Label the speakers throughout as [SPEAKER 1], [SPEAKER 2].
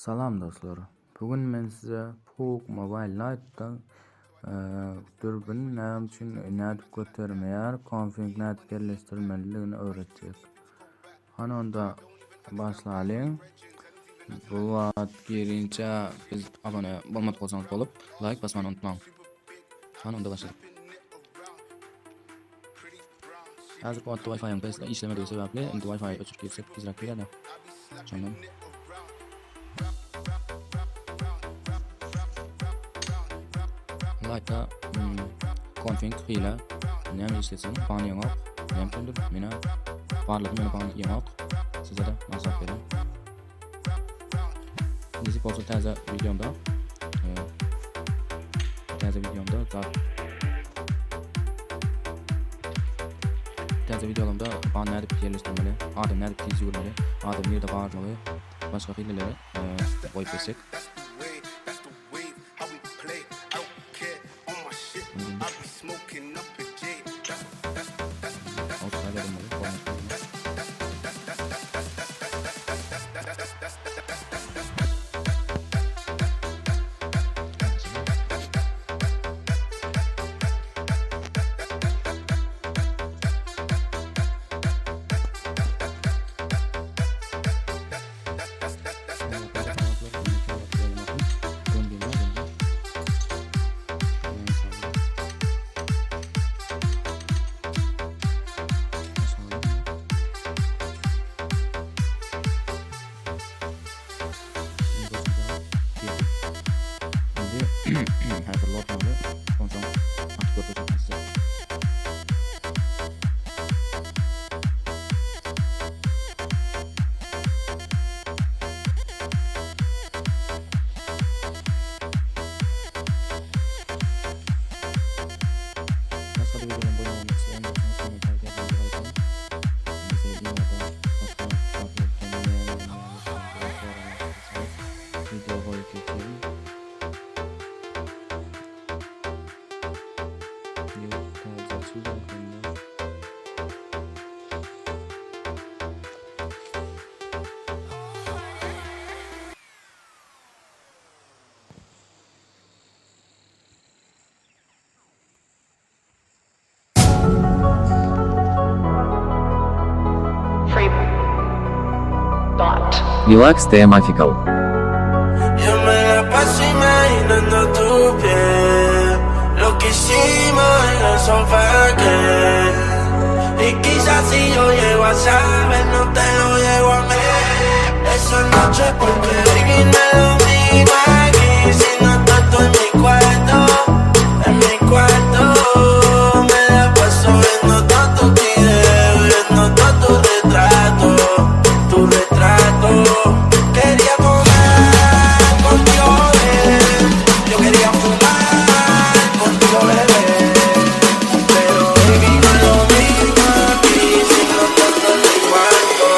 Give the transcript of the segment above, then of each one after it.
[SPEAKER 1] Salam dostlar. Bu gün men size PUBG Mobile Lite'da dürbün näme üçin nädip götermeýär, konfig nädip ýerleşdirmelidigini öwretjek. Hany onda başlalyň. Bu wagt girinçä biz abone bolmadyk bolsaňyz bolup, like basmany unutmaň. Hany onda başladyk. Häzirki wagtda Wi-Fi-iň pes işlemedigi sebäpli indi Wi-Fi öçürip girsek tizräk girýär-de. Şondan. Like'a hmm, konfig hile näme işlesin ban ýeňok. Näme üçindir? Menä barladym ýöne ban ýeňok. Size de maslahat berýän. Nesip bolsa täze videomda e, täze videomda zat täze videolarymda ban nädip ýerleşdirmeli, adam nädip tiz ýüwürmeli, adam nirde barlygy, başga hileleri e, goýup geçjek. Outside edilmeli, Häzir lotmaly. Onsoň atyp görkezjek size. Başga da videodan boýun isleýän bolsaňyz kommentariýa ýazmagy gaýtaň. Mesela imoda başga video goýup geçelim. YouTube täze açyldy ahyrynda.
[SPEAKER 2] Relax tema Official.
[SPEAKER 3] Yo me la paso imaginando tu piel, lo que hicimos en el sofá aquel. Y quizás si yo llego a saber, no te lo llego a ver. Esa noche porque baby no es lo mismo aquí, si no estás tú en mi cuarto, en mi cuarto. Me la paso viendo todos tus videos, viendo todo tu retrato, tu retrato. Quería tomar contigo, bebé. Yo quería fumar contigo, bebé. Pero baby no es lo mismo aquí si no estás tú en mi cuarto,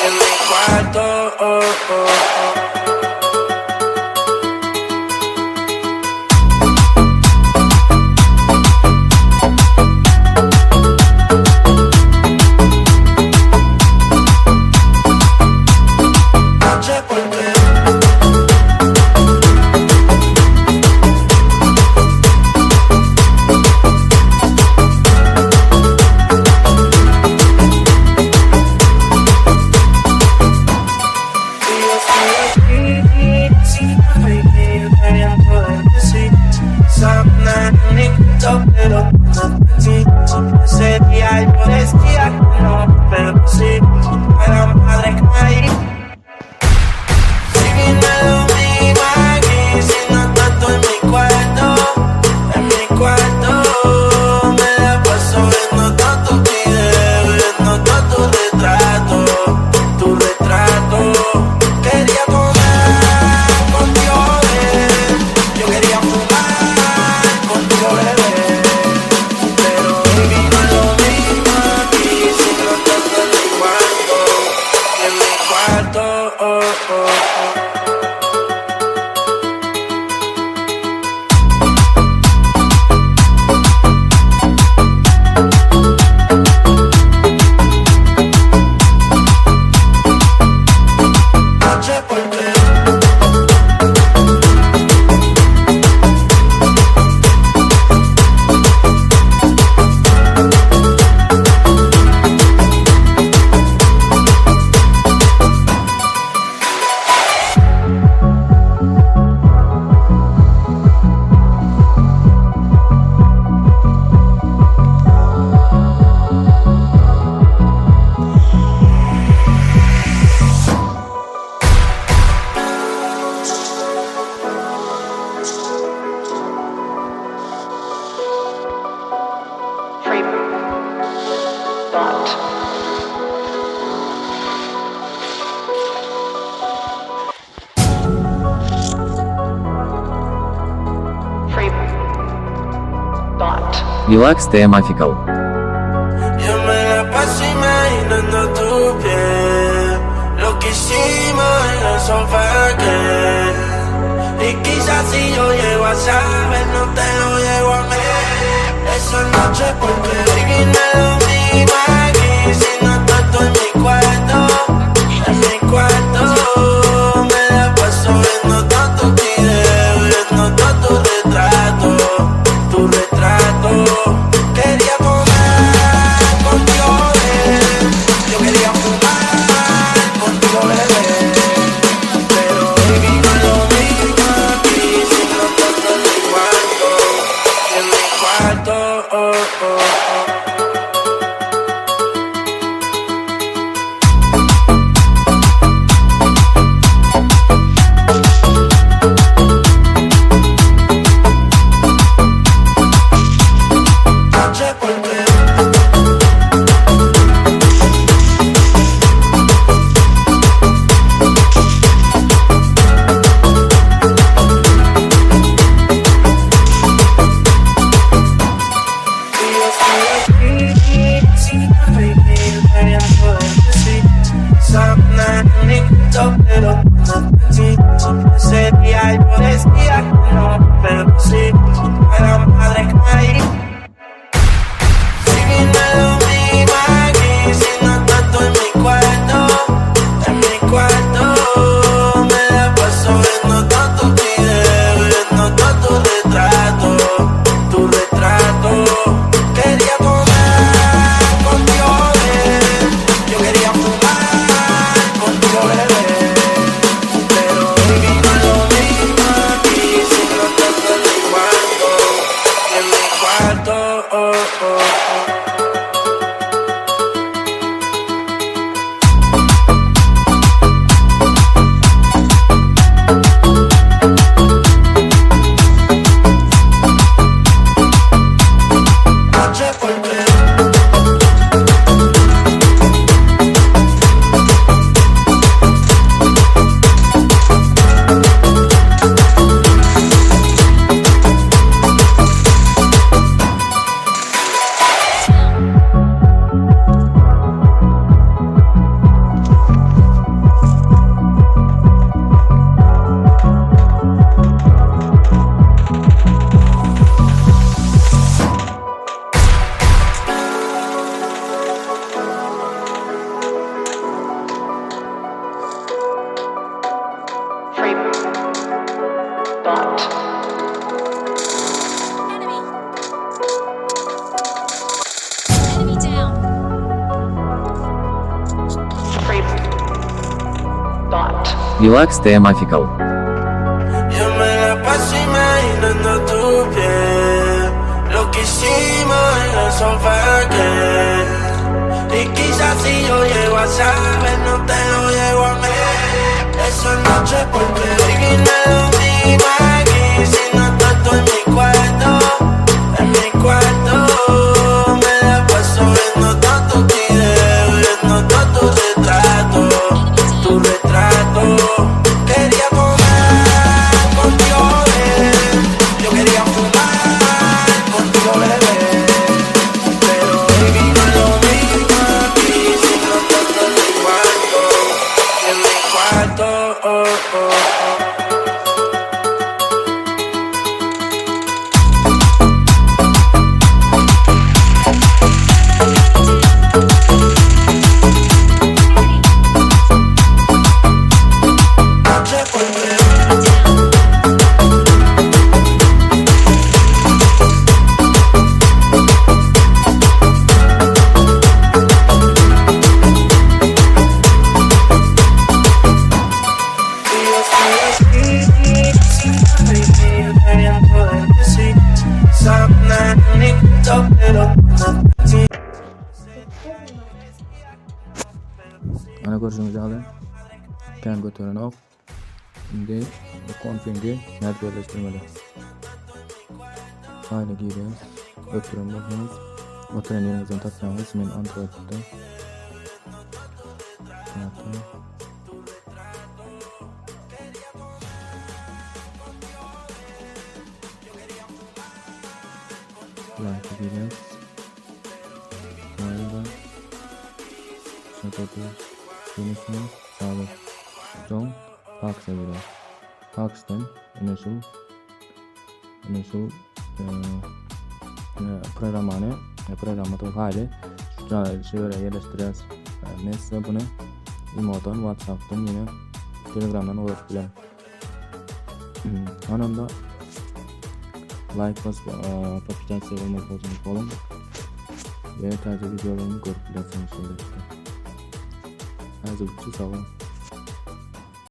[SPEAKER 3] en mi cuarto. Oh, oh, oh.
[SPEAKER 2] Relax TM Official.
[SPEAKER 3] Yo me la paso imaginando tu piel, lo que hicimos en el sofá aquel. Y quizás si yo llego a saber, no te lo llego a ver. Esa noche porque baby no es lo mismo aquí, si no estás tú en mi cuarto, en mi cuarto. Me la paso viendo todos tus videos, viendo todo tu retrato, tu retrato. Quería tomar contigo, bebé. Yo quería fumar contigo, bebé. Pero baby no es lo mismo aquí si no estás tú en mi cuarto, en mi cuarto. Oh, oh, oh. Noche porque Y yo estoy aquí, sin vivir, bebiendo de sí. Pero no sí. Ese día yo decía que no, pero sí. A la madre caí. Baby, no es lo mismo aquí si no estás tú en mi cuarto, en mi cuarto. Me la paso viendo todos tus videos, viendo todo tu retrato, tu retrato. Quería tomar contigo, bebé. Yo quería fumar contigo, bebé. Pero baby, no es lo mismo aquí si no estás tú en mi cuarto, en mi cuarto. Oh, oh, oh. Noche porque
[SPEAKER 4] Free bot.
[SPEAKER 5] Enemy. Enemy down.
[SPEAKER 4] Free bot.
[SPEAKER 2] Relax TM Official.
[SPEAKER 3] Yo me la paso imaginando tu piel, lo que hicimos en el sofá aquel. Y quizás si yo llego a saber, no te lo llego a ver. Esa noche porque baby no es lo mismo aquí si no estás tú en mi cuarto, en mi cuarto. Me la paso viendo todos tus videos, viendo todo tu retrato, tu retrato. Quería tomar contigo, bebé. Yo quería fumar contigo, bebé. Pero baby no es lo mismo aquí si no estás tú en mi cuarto, en mi cuarto. Oh, oh, oh. Noche porque
[SPEAKER 5] Down.
[SPEAKER 3] Y yo estoy aquí, sin vivir, bebiendo de sí. Pero no sí.
[SPEAKER 1] Ana görşüňiz ýaly kän göterenok. Indi konfingi nädip ýerleşdirmeli? Faýla girýäs. Ötüren bolsaňyz oturan ýeriňizden tapýaňyz. Men Android'da. Data. Like'a girýäs. Sonra Şatady ýene sağ Soň Pax'a girýäs. Pax'dan ine şu ine şu programmany programmada faýly şu ýere ýerleşdirýäs. Men size bunu Imo'dan, WhatsApp'dan ýene Telegram'dan ugradyp bilerin. Ananda like basyp podpисаться bolmadyk bolsaňyz boluň we täze wideolarymy görüp bilersiňiz şeýlelikde. Häzirlikçe sag boluň.